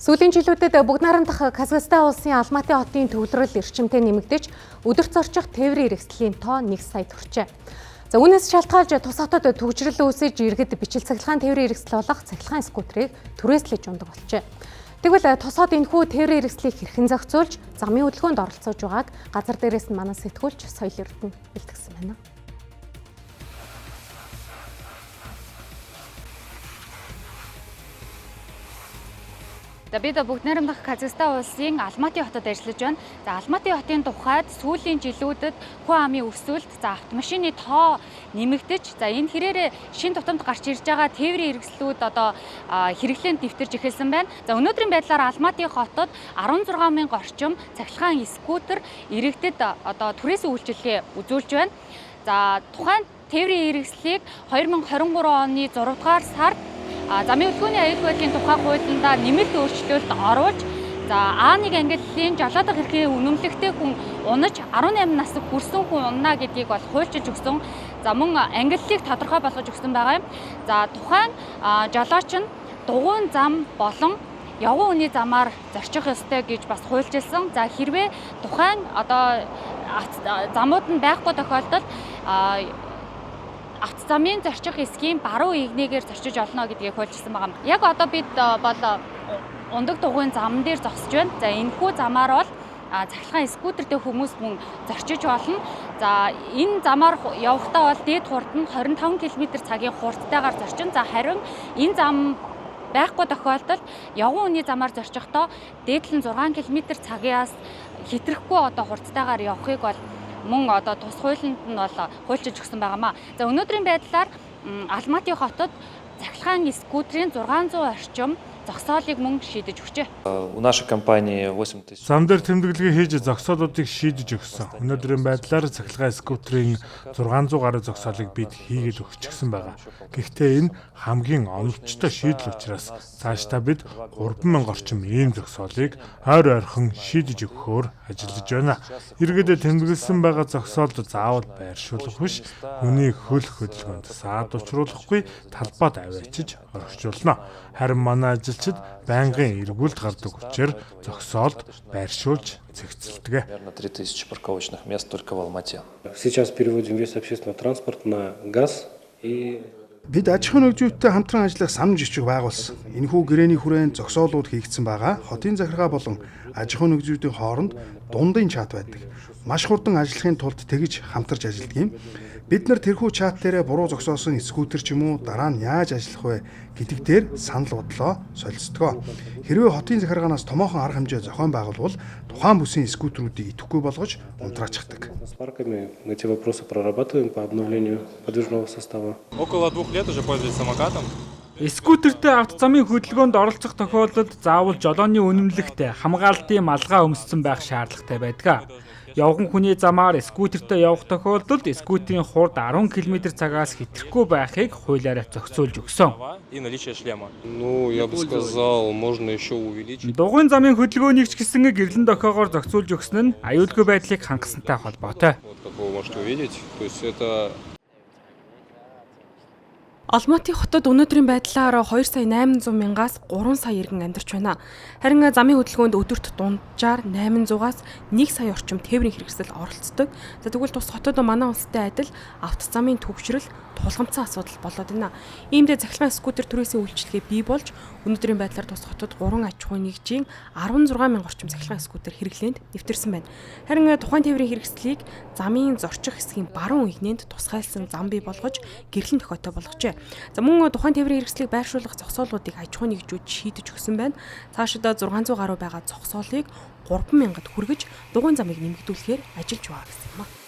Сүүлийн жилүүдэд Бүгд Найрамдах Казахстан улсын Алматы хотын төвлөрөл эрчимтэй нэмэгдэж, өдөрт зорчих тээврийн хэрэгслийн тоо 1 сая хүрчээ. За, үүнээс шалтгаалж тус хотод түгжрэл үүсэж, иргэд бичил цахилгаан тээврийн хэрэгсэл болох цахилгаан скутерыг түрээслэж унадаг болжээ. Тэгвэл тус хот энэхүү тээврийн хэрэгслийг хэрхэн зохицуулж, замын хөдөлгөөнд оролцоож байгааг газар дээрээс нь манай сэтгүүлч Соёл Эрдэнэ бэлтгэсэн байна. За, бид Бүгд Найрамдах Казахстан улсын Алматы хотод ажиллаж байна. За, Алматы хотын тухайд сүүлийн жилүүдэд хүн амын өсөлт, за, автомашины тоо нэмэгдэж, за, энэ хэрээрээ шинэ тутамд гарч ирж байгаа тээврийн хэрэгслүүд одоо хэрэглээнд нэвтэрч эхэлсэн байна. За, өнөөдрийн байдлаар Алматы хотод 16 мянга орчим цахилгаан скутер иргэдэд одоо түрээсийн үйлчилгээ үзүүлж байна. За, тухайн тээврийн хэрэгслийг 2023 оны 6 дугаар сард замын хөдөлгөөний аюулгүй байдлын тухай хуулиндаа нэмэлт өөрчлөлт оруулж, за, А1 ангиллын жолоодох эрхийн үнэмлэхтэй хүн унаж 18 нас хүрсэн хүн унана гэдгийг бол хуульчилж өгсөн. За, мөн ангиллыг тодорхой болгож өгсөн байгаа юм. За, тухайн жолооч нь дугуйн зам болон явган хүний замаар зорчих ёстой гэж бас хуульчилсан. За, хэрвээ тухайн одоо замууд нь байхгүй тохиолдолд автозамын зорчих хэсгийн баруун эгнээгээр зорчиж олно гэдгийг хуульчилсан байгаа. Яг одоо бид бол Ундаг дугуйн зам дээр зогсож байна. За, энэхүү замаар бол цахилгаан скутертэй хүмүүс мөн зорчиж болно. За, энэ замаар явахдаа бол дээд хурд нь 25 км цагийн хурдтайгаар зорчин. За, харин энэ зам байхгүй тохиолдолд явган хүний замаар зорчихдоо дээд нь 6 км цагаас хэтрэхгүй одоо хурдтайгаар явахыг бол мөн одоо тус хуулинд нь бол хуульчилж өгсөн байгаа маа. За, өнөөдрийн байдлаар Алматы хотод цахилгаан скутерийн 600 орчим зогсоолыг мөн шийдэж өгчээ. У нашей компании 8 тысяч. Зам дээр тэмдэглэгээ хийж зогсоолуудыг шийдэж өгсөн. Өнөөдрийн байдлаар цахилгаан скутерийн 600 гаруй зогсоолыг бид хийгээд өгчихсөн байгаа. Гэхдээ энэ хамгийн оновчтой шийдэл учраас цаашдаа бид 3000 орчим ийм зогсоолыг ойр ойрхон шийдэж өгөхөөр ажиллаж байна. Иргэдэд тэмдэглэсэн байгаа зогсоолд заавал байршуулах биш, хүний хөл хөдөлгөөнд саад учруулахгүй талбайд аваачиж орхижуулна. Харин манай ажилчид байнгын эргүүлд гардаг учир зогсоолд байршуулж зэгцэлдэг. Примерно 3000 парковочных мест только в Алмате. Сейчас переводим весь общественный транспорт на газ и Бид аж ахуйн нэгжүүдтэй хамтран ажиллах санал жичиг байгуулсан. Энэхүү гэрээний хүрээнд зогсоолууд хийгдсэн байгаа. Хотын захиргаа болон аж ахуйн нэгжүүдийн хооронд дундын чат байдаг. Маш хурдан ажиллахын тулд тэгж хамтарч ажилладаг юм. Бид нар тэрхүү чат дээрээ буруу зогсоосон скутер ч юм уу дараа нь яаж ажиллах вэ гэдэг дээр санал бодлоо солилцдог. Хэрвээ хотын захиргаанаас томоохон арга хэмжээ зохион байгуулвал тухайн бүсийн скутерүүдийг идэвхгүй болгож унтраачдаг. С парками мы эти вопросы прорабатываем по обновлению подвижного состава. Около 2 лет уже пользуюсь самокатом. Скутертэй автозамын хөдөлгөөнд оролцох тохиолдолд заавал жолооны үнэмлэхтэй хамгаалтын малгай өмссөн байх шаардлагатай байдаг. Явган хүний замаар скутертэй явах тохиолдолд скутерийн хурд 10 км цагаас хэтрэхгүй байхыг хуулиар зохицуулж өгсөн. И наличие шлема. Ну, я бы сказал, можно еще увеличить. Дугуйн замын хөдөлгөөнийг ч гэсэн гэрлэн дохиогоор зохицуулж өгсөн нь аюулгүй байдлыг хангасантай холбоотой. Вот как вы можете увидеть, то есть это Алматы хотод өнөөдрийн байдлаар 2 сая 800 мянгаас 3 сая иргэн амьдарч байна. Харин замын хөдөлгөөнд өдөрт дунджаар 800-аас 1 сая орчим тээврийн хэрэгсэл оролцдог. За, тэгвэл тус хотод манай улстай адил автозамын түгжрэл тулгамдсан асуудал болоод байна. Иймдээ цахилгаан скутер түрээсийн үйлчилгээ бий болж, өнөөдрийн байдлаар тус хотод 3 аж ахуйн нэгжийн 16 мянга орчим цахилгаан скутер хэрэглээнд нэвтэрсэн байна. Харин тухайн тээврийн хэрэгслийг замын зорчих хэсгийн баруун эгнээнд тусгайлсан зам бий болгож, гэрлэн дохиотой болгожээ. За, мөн тухайн тээврийн хэрэгслийг байршуулах зогсоолуудыг аж ахуйн нэгжүүд шийдэж өгсөн байна. Цаашдаа 600 гаруй байгаа зогсоолыг 3000-ад хүргэж, дугуйн замыг нэмэгдүүлэхээр ажиллаж байгаа гэсэн юм а.